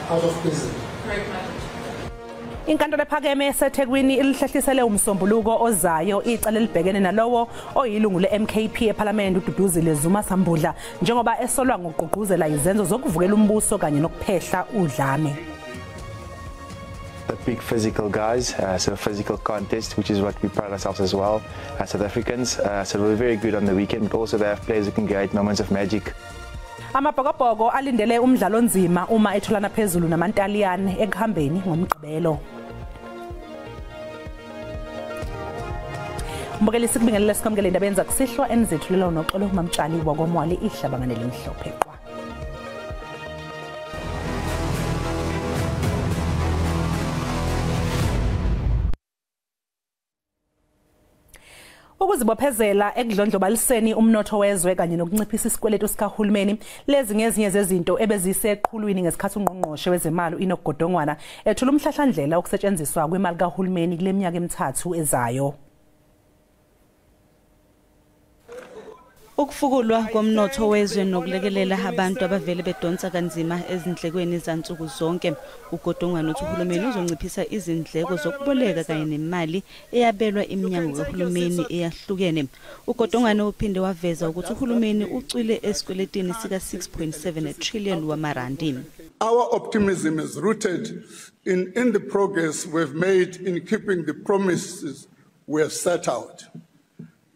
out of prison. Inkantolo ephakeme eseThekwini ilihlehlisele umsombuluko ozayo icala elibhekene nalowo oyilungu le-MKP ePhalamende uDuduzile Zuma Sambudla njengoba esolwa ngokugqugquzela izenzo zokuvukela umbuso kanye nokuphehla udlame. The big physical guys, so physical contest, which is what we pride ourselves as well as South Africans. So we're very good on the weekend, but also they have players who can create moments of magic. Amabhokobhoko alindele umdlalo onzima uma etholana phezulu namantaliyane ekuhambeni ngomgqibelo. Mbukeli, sikubingelele sikwamukele indaba yenza kusihlwa enizethulela noxolo Mamtshali wakwamwali ihlabangane limhlophe qwa. Ukuzibophezela ekudlondlobaliseni umnotho wezwe kanye nokunciphisa isikweletu sikahulumeni, lezi ngezinye zezinto ebeziseqhulwini ngesikhathi ungqongqoshe wezemali uEnoch Godongwana ethula umhlahlandlela wokusetshenziswa kwemali kahulumeni kule minyaka emithathu ezayo. Ukufukulwa komnotho wezwe nokulekelela abantu abavele bedonsa kanzima ezindlekweni zansuku zonke. uGodongwana uthi uhulumeni uzonciphisa izindleko zokuboleka kanye nemali eyabelwa iminyango kahulumeni eyahlukene. uGodongwana uphinde waveza ukuthi uhulumeni ucwile esikweletini sika 6.7 trillion wamarandi. Our optimism is rooted in the progress we've made in keeping the promises we have set out.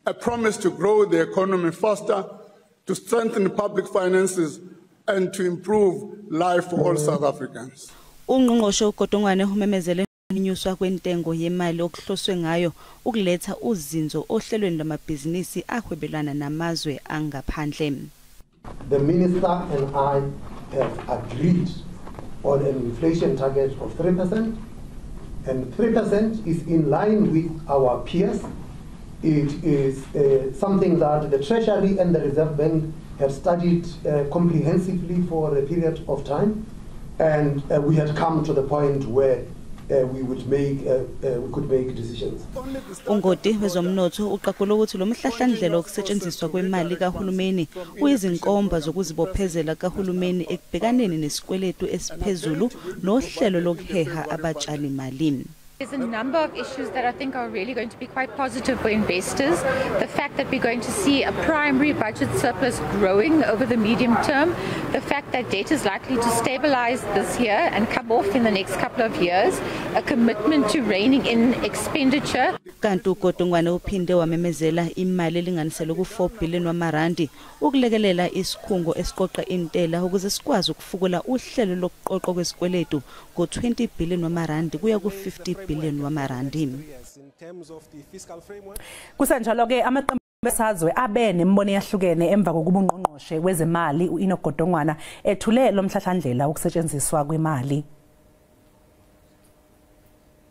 A promise to grow the economy faster, to strengthen public finances, and to improve life for all South Africans. Ungqongqoshe uGodongwana umemezele ukunyuswa kwentengo yemali okuhloswe ngayo ukuletha uzinzo ohlelweni lwamabhizinisi ahwebelana namazwe angaphandle. The minister and I have agreed on an inflation target of 3%, and 3% is in line with our peers. It is something that the Treasury and the Reserve Bank have studied comprehensively for a period of time, and we had come to the point where we could make decisions. Ungoti wezomnotho uqagula ukuthi lo mhlahlandlela wokusetshenziswa kwemali kahulumeni uyizinkomba zokuzibophezela kahulumeni ekubhekaneni nesikweletu esiphezulu nohlelo lokuheha abatshali mali. There's a number of issues that I think are really going to be quite positive for investors. The fact that we're going to see a primary budget surplus growing over the medium term, the fact that debt is likely to stabilize this year and come off in the next couple of years, a commitment to reining in expenditure. Kanti uGodongwana uphinde wamemezela imali elinganiselwe ku-4 billion wamarandi ukulekelela isikhungo esiqoqa intela ukuze sikwazi ukufukula uhlelo lokuqoqwa kwesikweletu ngo-20 billion wamarandi kuya ku-50 billion wamarandi. Kusenjalo ke amaqembu esazwe abe nemibono eyahlukene emva kokuba ungqongqoshe wezemali uEnoch Godongwana ethule lo mhlahlandlela wokusetshenziswa kwemali.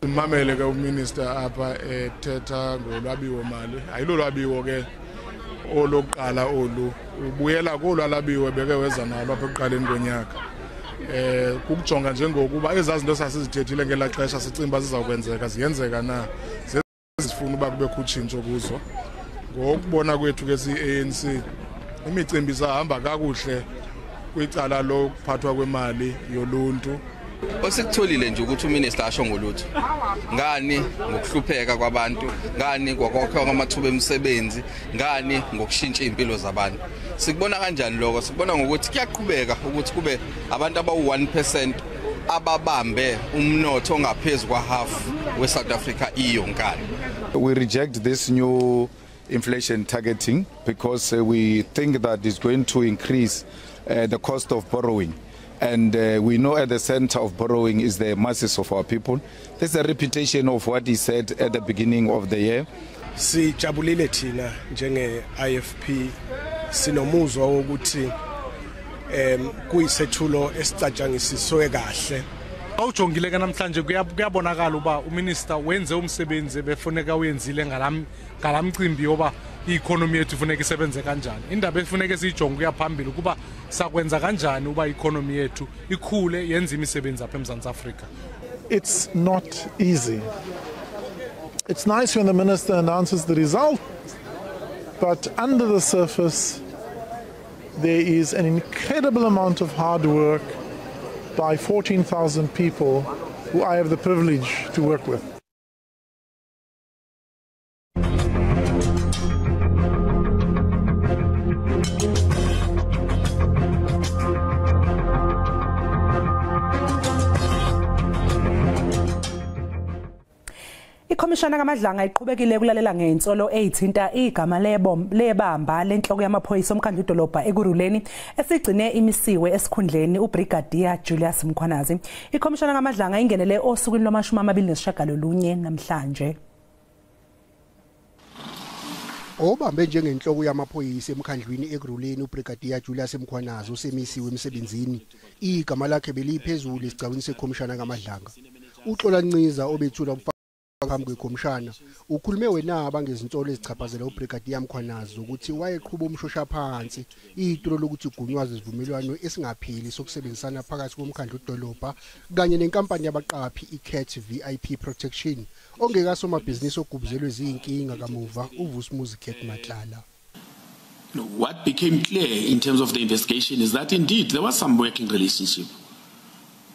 Simamele ke uminister apha ethetha ngolwabiwo mali. Ayilo lwabiwo ke olokuqala olu, ubuyela kolwalabiwe beke weza nalo apha ekuqaleni konyaka. Kukujonga njengokuba ezazinto sasizithethile ngelaa xesha sicimba zizawukwenzeka ziyenzeka na, zifuna uba kubekho utshintsho kuzo. Ngokubona kwethu ke siyi-ANC imicimbi isahamba kakuhle kwicala lokuphathwa kwemali yoluntu. Osikutholile nje ukuthi uminister asho ngolutho ngani ngokuhlupheka kwabantu, ngani ngokwakhiwa kwamathuba emisebenzi, ngani ngokushintsha impilo zabantu. Sikubona kanjani lokho? Sikubona ngokuthi kuyaqhubeka ukuthi kube abantu abawu-1% ababambe umnotho ongaphezulu kwa half we-South Africa iyonkana. We reject this new inflation targeting because we think that it's going to increase the cost of borrowing. And we know at the center of borrowing is the masses of our people. There's a repetition of what he said at the beginning of the year. Sijabulile thina njenge IFP sinomuzwa wokuthi kuyisethulo esicatshangisiswe kahle. Awujongile ke namhlanje kuyabonakala uba uminister wenze umsebenzi befuneka uyenzile ngalamcimbi yoba i-economy yethu ifuneka isebenze kanjani. Indaba efuneka siyijonge kuya phambili kuba sakwenza kanjani uba i-economy yethu ikhule yenze imisebenzi apha eMzantsi Afrika. It's not easy. It's nice when the minister announces the result, but under the surface there is an incredible amount of hard work by 14,000 people who I have the privilege to work with. Ikhomishana kaMadlanga iqhubekile ukulalela ngeinsolo ezithinta igama lebamba lenhloko yamaphoyisa omkhandlu dolobha Ekurhuleni esigcine imisiwe esikhundleni uBrigadier Julius Mkhwanazi. Ikhomishana kaMadlanga ingenele osukwini lwama-29 namhlanje. Obambe njengenhloko yamaphoyisa emkhandlwini Ekurhuleni uBrigadier Julius Mkhwanazi usemisiwe emsebenzini. Igama lakhe beliphezulu esigcawini sekhomishana kaMadlanga. Uxola Nciza obethula phambi kwekhomishana ukhulume wenaba ngezinsolo ezichaphazela uBrigadier Mkhwanazi ukuthi wayeqhuba umshosha phansi itulo lokuthi gunywaze isivumelwano esingapheli sokusebenzisana phakathi komkhandlu dolobha kanye nenkampani yabaqaphi iCat VIP Protection ongekasomabhizinisi ogubuzelwe izinkinga kamuva uVusimuzi Cat Matlala. What became clear in terms of the investigation is that indeed there was some working relationship,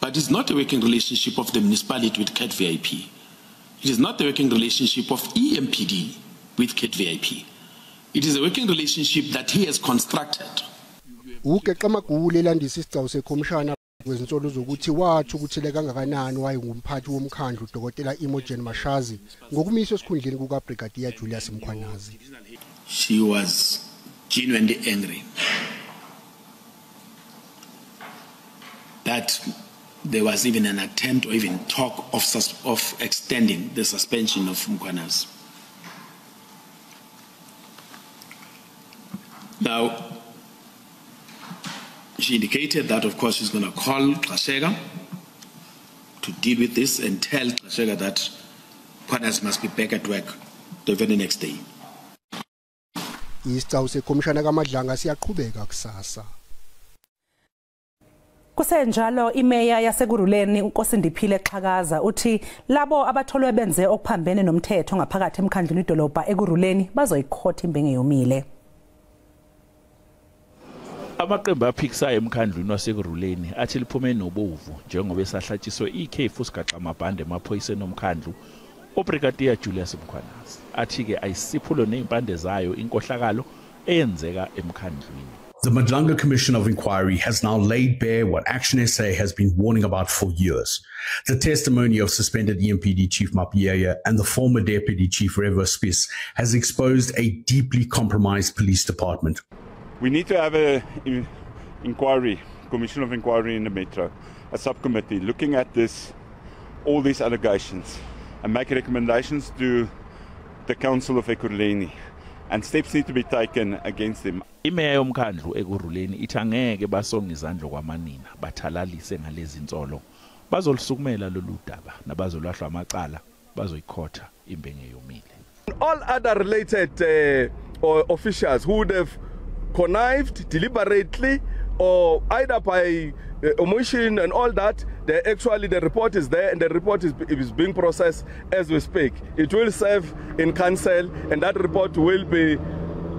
but it's not a working relationship of the municipality with Cat VIP. It is not the working relationship of EMPD with Cat VIP. It is a working relationship that he has constructed. Ugeqa amagula elandisa isigcawu sekhomishana kwezinsolo zokuthi wathukuthele kangakanani wayengumphathi womkhandlu Dr. Imogen Mashazi ngokumiswa esikhundleni kuka Brigadier Julius Mkhwanazi. She was genuinely angry that there was even an attempt or even talk of extending the suspension of Mkhwanazi. Now, she indicated that, of course, she's going to call Gxasheka to deal with this and tell Gxasheka that Mkhwanazi must be back at work the very next day. Isigcawu sekhomishana kaMadlanga siyaqhubeka kusasa. Kusenjalo imeya yaseKurhuleni uNkosindiphile Xhakaza uthi labo abatholwe benze okuphambene nomthetho ngaphakathi emkhandlwini idolobha Ekurhuleni bazoyikhotha imbenge yomile. Amaqembu aphikisayo emkhandlwini waseKurhuleni athi liphume nobovu njengoba esahlatshiswe ikhefu sigaxa amabhande emaphoyiseni omkhandlu uBrigadier Julius Mkhwanazi athi-ke ayisiphulo nezimpande zayo inkohlakalo eyenzeka emkhandlwini. The Madlanga Commission of Inquiry has now laid bare what Action SA has been warning about for years. The testimony of suspended EMPD Chief Mapiyeye and the former Deputy Chief Revo Spies has exposed a deeply compromised police department. We need to have an inquiry, commission of inquiry in the Metro, a subcommittee looking at this, all these allegations, and make recommendations to the Council of Ekurhuleni. And steps need to be taken against them. Imeya yomkhandlu Ekurhuleni ithi angeke basonge izandla kwamanina bathalalise ngalezi insolo. Bazolisukumela lolu daba nabazolahlwa amacala bazoyikhotha imbenge yomile. All other related officials who would have connived deliberately or either by omission and all that, actually the report is there and the report is being processed as we speak. It will serve in council and that report will be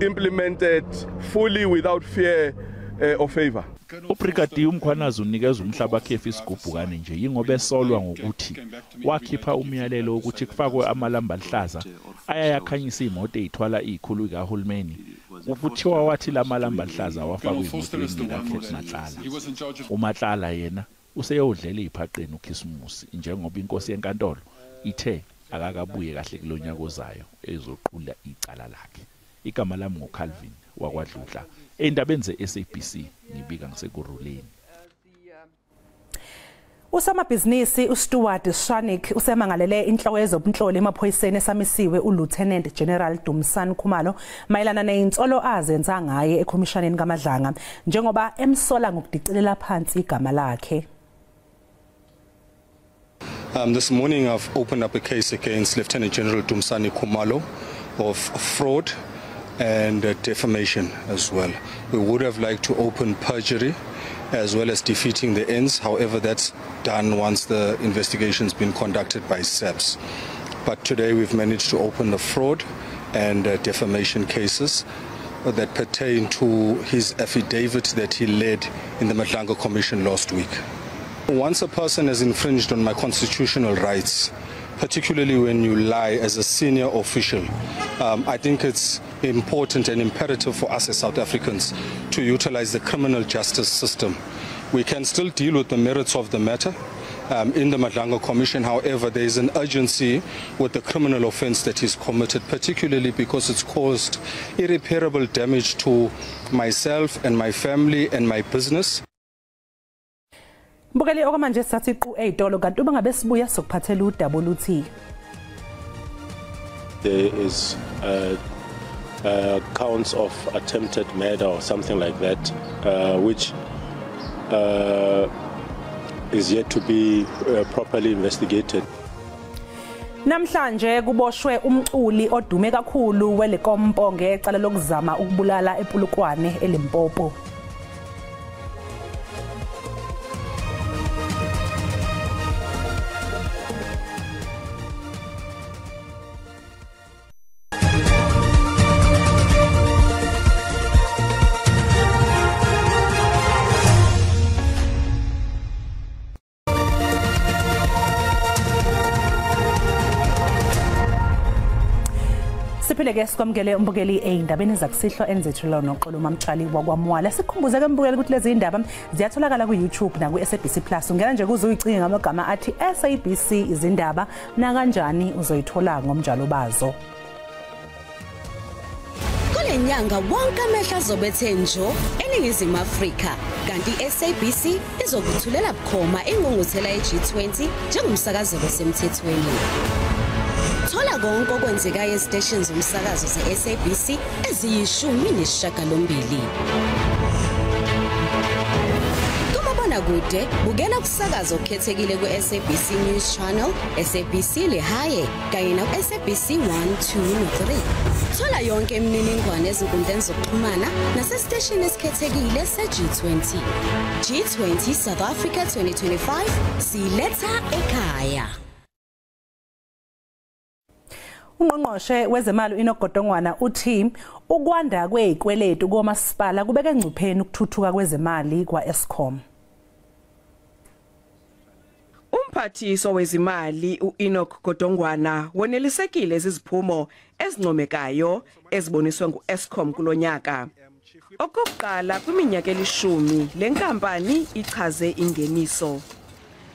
implemented fully without fear or favor. uBrigadier uMkhwanazi unikeza umhlaba khefu isigubhukane nje yingoba esolwa ngokuthi wakhipha umyalelo wokuthi kufakwe amalamba alihlaza ayayakhanyisa imoto ezithwala izikhulu zikahulumeni. Kuthiwa wathi lamalamba alihlaza wafakwa emotweni kaCat Matlala. uMatlala yena useyodlela iphaqeni uKhisimusi njengoba inkosi yenkantolo ithe akakabuye kahle kulonyaka ozayo ezoqula icala lakhe. Igama lami nguCalvin wakwaDludla endabeni ze-SABC ngibika ngiseKurhuleni. Usamabhizinisi uStuart Shanik usemangalele inhloko yezobunhloli emaphoyiseni esamisiwe uLieutenant General Dumisani Khumalo mayelana nezinsolo azenza ngaye ekhomishaneni kaMadlanga njengoba emsola ngokudicilela phansi igama lakhe. This morning I've opened up a case against Lieutenant General Dumisani Khumalo of fraud and defamation as well. We would have liked to open perjury as well as defeating the ends. However, that's done once the investigation's been conducted by SAPS. But today we've managed to open the fraud and defamation cases that pertain to his affidavit that he led in the Madlanga Commission last week. Once a person has infringed on my constitutional rights, particularly when you lie as a senior official, I think it's important and imperative for us as South Africans to utilize the criminal justice system. We can still deal with the merits of the matter in the Madlanga Commission. However, there is an urgency with the criminal offense that is committed, particularly because it's caused irreparable damage to myself and my family and my business. Mbukeli, okwamanje sithatha iqu ey'tolo, kanti uma ngabe sibuya sokuphathela udaba oluthi there is counts of attempted murder or something like that, which is yet to be properly investigated. Namhlanje kuboshwe umculi odume kakhulu welekompo ngecala lokuzama ukubulala ePolokwane eLimpopo. Siphile-ke sikwamukele umbukeli ey'ndabeni zakusihlwa enzethulela noXolo Mamtshali wakwaMwala. Sikhumbuze-ke mbukeli ukuthi lezi ndaba ziyatholakala ku-YouTube naku-SABC Plus. Ungena nje kuze uyicinge ngamagama athi SABC izindaba, nakanjani uzoyithola ngomnjalo bazo. Kule nyanga wonke amehlo azobe ethe njo eNingizimu Afrika, kanti i-SABC izokuthulela bukhoma ingqungquthela ye-G20 njengomsakazo osemthethweni. Thola konke okwenzekayo eziteshini zomsakazo ze-SABC eziyi-18. Kumabonakude, bukela ukusakaza okukhethekile ku-SABC News Channel, SABC Lehae kanye na-SABC 1, 2 no-3. Thola yonke imininingwane ezinkundleni zokuxhumana nasesiteshini esikhethekile se-G20. G20 South Africa 2025 siletha ekhaya. Ungqongqoshe wezemali u-Enoch Godongwana uthi ukwanda kwezikweletu komasipala kubeka engcupheni ukuthuthuka kwezemali kwa-Eskom. Umphathiswa wezimali u-Enoch Godongwana wonelisekile iziphumo ezincomekayo eziboniswe ngu-Eskom kulonyaka. Okokuqala kwiminyaka eli-10 le nkampani ichaze ingeniso.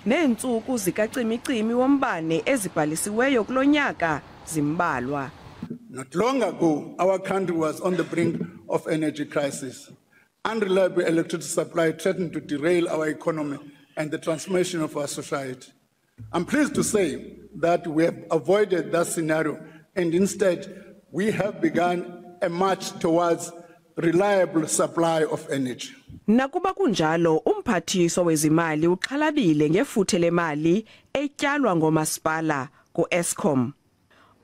Neentsuku zikacimicimi wombane ezibhalisiweyo kulonyaka zimbalwa. Not long ago, our country was on the brink of energy crisis. Unreliable electricity supply threatened to derail our economy and the transformation of our society. I'm pleased to say that we have avoided that scenario, and instead we have begun a march towards reliable supply of energy. Nakuba kunjalo, umphathiswa wezimali uxhalabile ngefuthe lemali etyalwa ngomasipala ku-Eskom.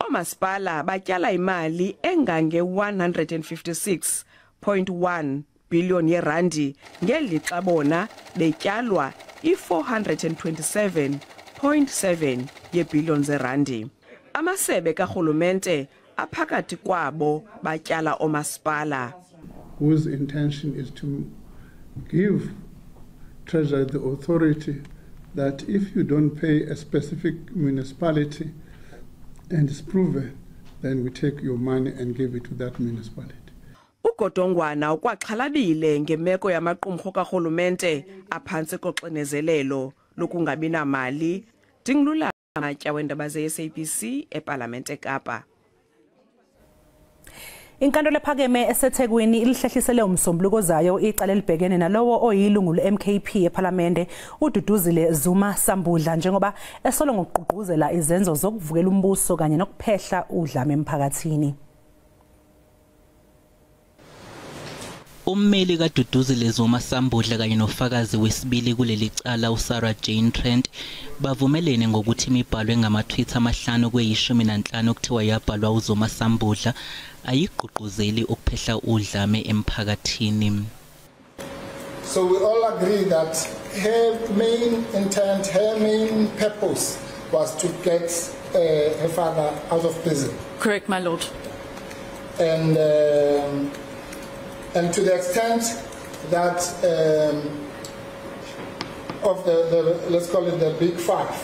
Omasipala batyala imali engange 156.1 billion yerandi ngelixa bona betyalwa i-427.7 yebillion zerandi. Amasebe karhulumente aphakathi kwabo batyala omasipala. Whose intention is to give Treasury the authority that if you don't pay a specific municipality and it's proven, then we take your money and give it to that municipality. uGodongwana ukwaxhalabile ngemeko yamaqumrhu karhulumente aphantsi koxinezelelo lokungabi namali. Ndingulula Matya wendaba ze-SABC ePalamente eKapa. Inkantolo ephakeme eseThekwini ilihlehlisele umsombuluko ozayo icala elibhekene nalowo oyilungu le-MKP ePhalamende uDuduzile Zuma Sambudla njengoba esolo ngokugqugquzela izenzo zokuvukela umbuso kanye nokuphehla udlame emphakathini. Ummeli kaDuduzile Zuma Sambudla kanye nofakazi wesibili kuleli cala uSarah Jane Trent bavumelene ngokuthi imibhalo engama-tweet 5 kweyi-15 okuthiwa yabhalwa uZuma Sambudla ayigqugquzeli ukuphehla udlame emphakathini. So we all agree that her main intent, her main purpose was to get her father out of prison. Correct, my lord. And to the extent that of the let's call it the big five.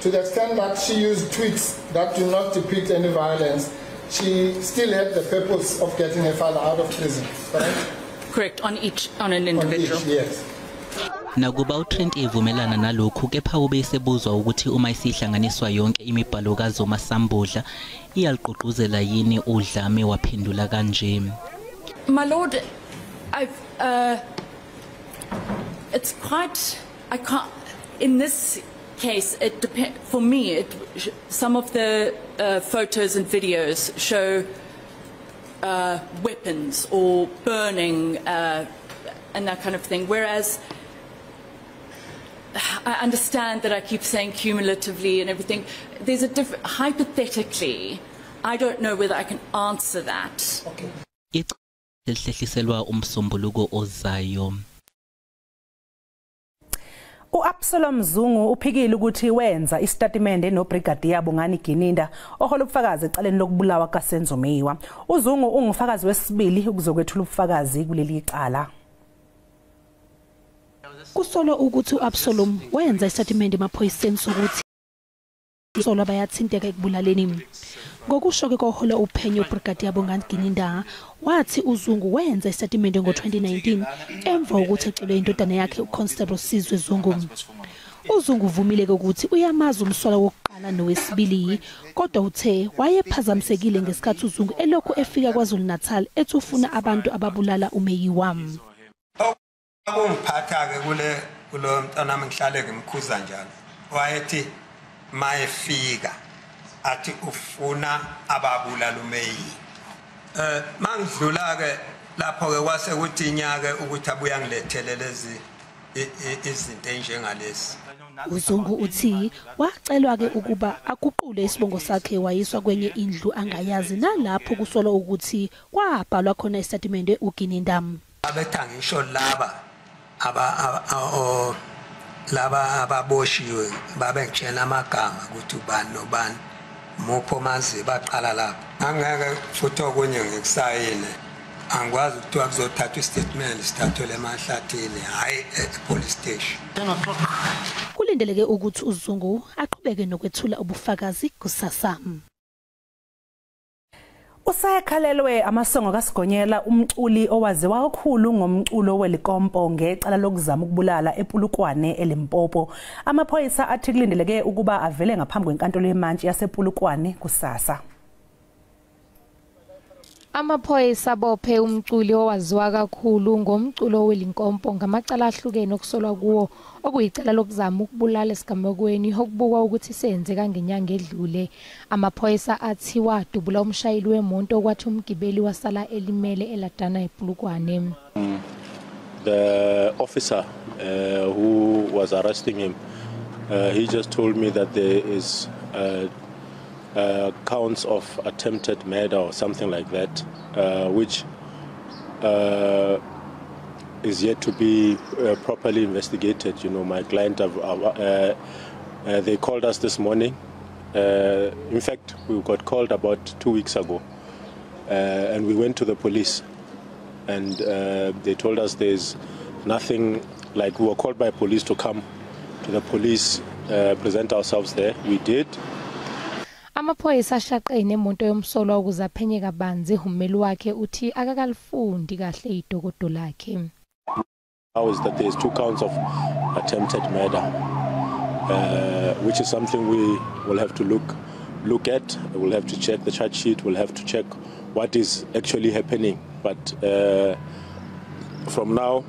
To the extent that she used tweets that do not depict any violence, she still had the purpose of getting her father out of prison, correct? Correct, on each, on an individual. On each, yes. Nakuba uTrent evumelana nalokhu, kepha ube esebuzwa ukuthi uma isihlanganiswa yonke imibhalo kaZuma Sambudla iyalugqugquzela yini udlame, waphendula kanje. My lord, it's quite, I can't, in this case, it depends, for me, some of the photos and videos show weapons or burning and that kind of thing, whereas I understand that I keep saying cumulatively and everything. There's a different, hypothetically, I don't know whether I can answer that. Okay. Lihlehliselwa umsombuluko ozayo. U-Absalom Zungu uphikile ukuthi wenza isitatimende noBrigadier Bongani Gininda ohola ubufakazi ecaleni lokubulawa kaSenzo Meyiwa. UZungu ungufakazi wesibili ukuzokwethula ubufakazi kuleli cala. Kusolwa ukuthi u-Absalom wenza isitatimende emaphoyiseni sokuthi solwa bayathinteka ekubulaleni. Ngokusho-ke kohola uphenyo uBrigadier Bongani Gininda wathi uZungu wenza isitatimende ngo-2019 emva kokuthi ecelwe indodana yakhe uConstable Sizwe Zungu. UZungu uvumile-ke ukuthi uyamazi umsolwa wokuqala nowesibili, kodwa uthe wayephazamisekile ngesikhathi uZungu elokhu efika KwaZulu-Natal ethi ufuna abantu ababulala uMeyiwa. Akungiphatha-ke kulo mntanami ngihlale ngimkhuza njalo. Wayethi mayefika athi ufuna ababulala uMeyiwa. Mangidlula-ke lapho-ke kwase kuthi inyake ukuthi abuye angilethele lezi izinto enjengalezi. UZungu uthi wacelwa-ke ukuba aguqule isibongo sakhe wayiswa kwenye indlu angayazi, nalapho kusolwa ukuthi kwabhalwa khona isitatimende uGininda. Abethi angisho laba laba ababoshiwe babengitshela amagama ukuthi ubani nobani mupho mazi baqala lapho. Angeke futhi okunye ngikusayine, angikwazi ukuthiwa kuzothathwa istatement sithathwe emahlathini, hhayi e-police station. Kulindeleke ukuthi uZungu aqhubeke nokwethula ubufakazi kusasa. Usayakhalelwe amasongo kaSigonyela umculi owaziwa kakhulu ngomculo welikompo ngecala lokuzama ukubulala ePolokwane eLimpopo. Amaphoyisa athi kulindeleke ukuba avele ngaphambi kwenkantolo yemantshi yasePolokwane kusasa. Amaphoyisa abophe umculi owaziwa kakhulu ngomculo welinkompo ngamacala ahlukene okusolwa kuwo okuyicala lokuzama ukubulala esigamekweni okubukwa ukuthi senzeka ngenyanga edlule. Amaphoyisa athi wadubula umshayeli wemoto okwathi umgibeli wasala elimele eladana ePolokwane. The officer who was arresting him, he just told me that there is counts of attempted murder or something like that, which is yet to be properly investigated. You know, my client, they called us this morning. In fact, we got called about 2 weeks ago, and we went to the police, and they told us there's nothing. Like, we were called by police to come to the police, present ourselves there. We did. Amaphoyisa ashaqe nemoto yomsolwa ukuze aphenye kabanzi. Ummeli wakhe uthi akakalifundi kahle idokodo lakhe. Now is that there's 2 counts of attempted murder, which is something we will have to look at. We'll have to check the charge sheet. We'll have to check what is actually happening. But from now,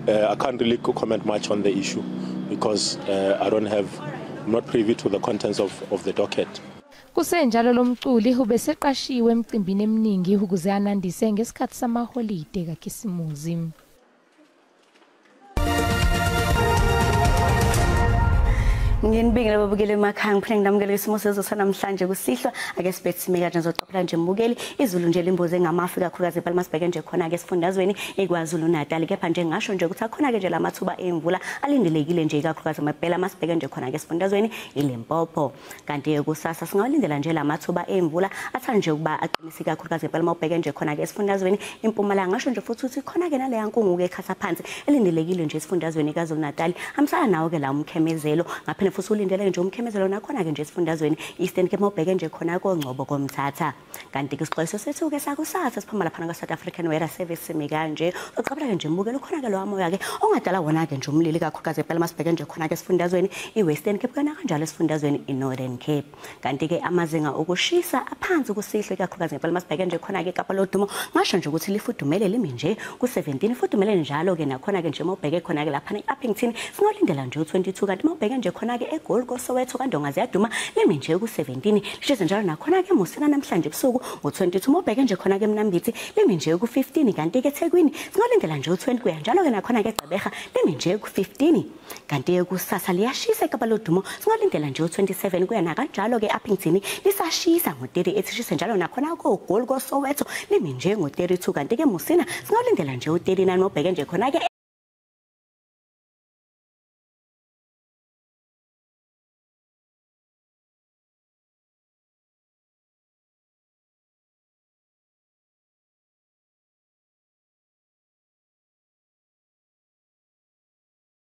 I can't really comment much on the issue because I'm not privy to the contents of the docket. Kusenjalo lo mculi ubeseqashiwe emcimbini eminingi ukuze anandise ngesikhathi samaholide kaKhisimuzi. Nginibingele babukeli emakhaya, ngiphinde nginamukele isimo sezulu sanamhlanje kusihlwa. Ake sibethe simeka nje ngizoqaphela nje mbukeli izulu nje limboze ngamafu kakhulukazi phela masibheke nje khona ke esifundazweni iKwaZulu Natal, kepha nje ngasho nje ukuthi akhona ke nje lamathuba emvula alindelekile nje kakhulukazi mabhela masibheke nje khona ke esifundazweni iLimpopo. Kanti kusasa singawalindela nje lamathuba emvula athanda nje ukuba aqinise kakhulukazi phela mawubheke nje khona ke esifundazweni iMpumalanga, ngasho nje futhi ukuthi khona ke naleya nkungu ke ekhatha phansi elindelekile nje esifundazweni iKwaZulu Natal. Hamsana nawo ke la umkhemezelo ngaphela futhi ulindele nje umkhemezelo nakhona ke nje esifundazweni Eastern Cape mawubheke nje khona koNgcobo koMthatha. Kanti ke isixwayiso sethu ke sakusasa siphuma lapha ka South African Weather Service simi kanje uqaphela ke nje mbukelo khona ke lo moya ke ongadala wona ke nje umlilo kakhulukazi phela masibheke nje khona ke esifundazweni iWestern Cape kana kanjalo esifundazweni iNorthern Cape. Kanti ke amazinga okushisa aphansi kusihlwe kakhulukazi phela masibheke nje khona ke eKapa lodumo, ngasho nje ukuthi lifudumele limi nje ku17 ifudumele njalo ke nakhona ke nje mawubheke khona ke lapha eUppington singalindela nje u22, kanti mawubheke nje khona ke eGoli koSoweto kaNdonga ziyaduma limi nje ku17 lishise njalo nakhona ke Musina namhlanje ebusuku ngo22, mawubheke nje khona ke eMnambithi limi nje ku15, kanti ke eThekwini singalindela nje u20 kuya njalo ke nakhona ke eGqeberha limi nje ku15. Kanti kusasa liyashisa eKapa lodumo singalindela nje u27 kuya nakanjalo ke eUppington lisashisa ngo38 shise njalo nakhona koGoli koSoweto limi nje ngo32, kanti ke Musina singalindela nje u39 mawubheke nje khona ke